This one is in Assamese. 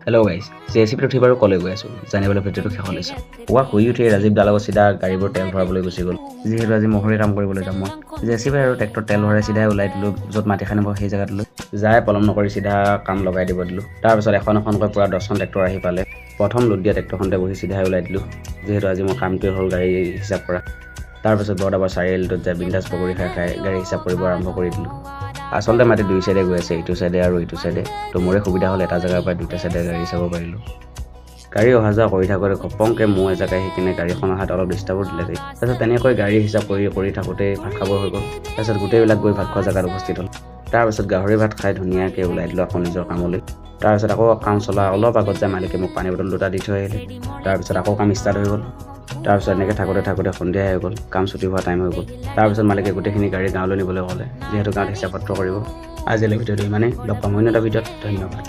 হেল্ল' গাইজ, জেচিবিত উঠি বাৰু ক'লৈ গৈ আছোঁ জানিবলৈ ভিডিঅ'টো শেষলৈ চাওক। পুৱা শুই উঠি ৰাজীৱ দাৰ লগত চিধা গাড়ীবোৰ তেল ভৰাবলৈ গুচি গ'ল, যিহেতু আজি মহৰি কাম কৰিবলৈ যাম মই। জেচিবি আৰু ট্ৰেক্টৰ তেল ভৰাই চিধাই ওলাই দিলোঁ য'ত মাটি খান্দিব সেই জেগাটোলৈ। যাই পলম নকৰি চিধা কাম লগাই দিব দিলোঁ। তাৰপিছত এখন এখনকৈ পূৰা 10খন ট্ৰেক্টৰ আহি পালে। প্ৰথম লোড দিয়া ট্ৰেক্টৰখনতে বহি চিধাই ওলাই দিলোঁ, যিহেতু আজি মোৰ কামটোৱে হ'ল গাড়ী হিচাপ কৰা। তাৰপিছত বৰদাবৰ চাৰিআলিটোত যাই বিন্দাছ পকৰি খাই খাই গাড়ী হিচাপ কৰিব আৰম্ভ কৰি দিলোঁ। আচলতে মাটি দুই চাইডে গৈ আছে, ইটো চাইডে আৰু ইটো চাইডে। তো মোৰে সুবিধা হ'ল, এটা জেগাৰ পৰা দুটা চাইডে গাড়ী চাব পাৰিলোঁ। গাড়ী অহা যোৱা কৰি থাকোঁতে ঘপংকৈ মহ এজাক আহি কিনে গাড়ীখন অহাত অলপ ডিষ্টাৰ্বো দিলে দেই। তাৰপিছত তেনেকৈ গাড়ী হিচাপ কৰি কৰি থাকোঁতেই ভাত খাব হৈ গ'ল। তাৰপিছত গোটেইবিলাক গৈ ভাত খোৱা জেগাত উপস্থিত হ'ল। তাৰপিছত গাহৰি ভাত খাই ধুনীয়াকৈ ওলাই দিলোঁ আকৌ নিজৰ কামলৈ। তাৰপিছত আকৌ কাম চলা অলপ আগত যাই মালিকে মোক পানী বটল দুটা দি থৈ আহিলে। তাৰপিছত আকৌ কাম ষ্টাৰ্ট হৈ গ'ল। তাৰপিছত এনেকৈ থাকোঁতে থাকোঁতে সন্ধিয়া হৈ গ'ল, কাম ছুটি হোৱা টাইম হৈ গ'ল। তাৰপিছত মালিকে গোটেইখিনি গাড়ী গাঁৱলৈ নিবলৈ ক'লে, যিহেতু গাঁৱত হিচাপ পত্ৰ কৰিব। আজিলৈ ভিডিঅ'টো ইমানেই। লগ পাম অন্য এটা ভিডিঅ'ত। ধন্যবাদ।